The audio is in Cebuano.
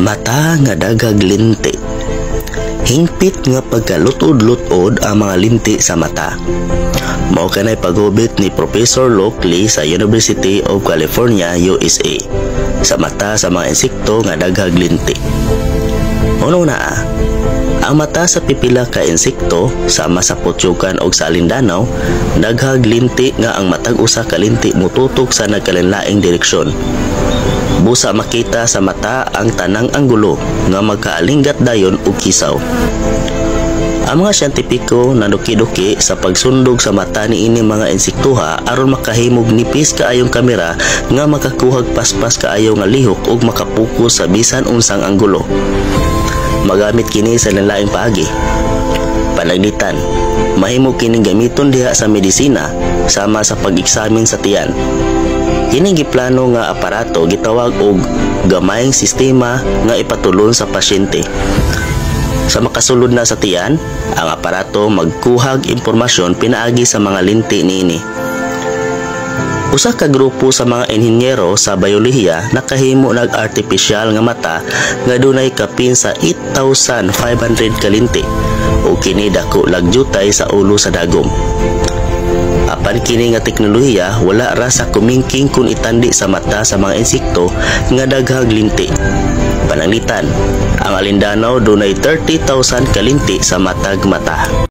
Mata nga daghag linti. Hingpit nga pagkalutod-lutod ang mga linti sa mata. Mao kanay paghubit ni Professor Luke Lee sa University of California, USA, sa mata sa mga insekto nga daghag linti. Uno na, ang mata sa pipila ka insekto, sama sa putyukan og sa alindanaw, daghag linti nga ang matag usa ka linti mututok sa nagkalainlaing direksyon. Busa makita sa mata ang tanang anggulo nga magkaalinggat dayon og kisaw. Ang mga siyentipiko naduki-duki sa pagsundog sa mata niini mga insektuha aron makahimog nipis kaayong kamera nga makakuhag paspas kaayo nga lihok ug makapokus sa bisan unsang anggulo. Magamit kini sa laing paagi. Pananglitan, mahimo kining gamiton diha sa medisina, sama sa pag-eksamin sa tiyan. Kining giplano nga aparato gitawag og gamayng sistema nga ipatulon sa pasyente. Sa makasulod na sa tiyan, ang aparato magkuhag impormasyon pinaagi sa mga linti niini. Usa ka grupo sa mga inhinyero sa biolohiya nakahimo nag artipisyal nga mata nga dunay kapin sa 8,500 ka linti ug kini dako lag jutay sa ulo sa dagom. Apan kini nga teknolohiya wala ra sa kumingking kung itandi sa mata sa mga insekto nga daghang linti. Pananglitan, ang alindanaw dunay 30,000 ka linti sa matag mata.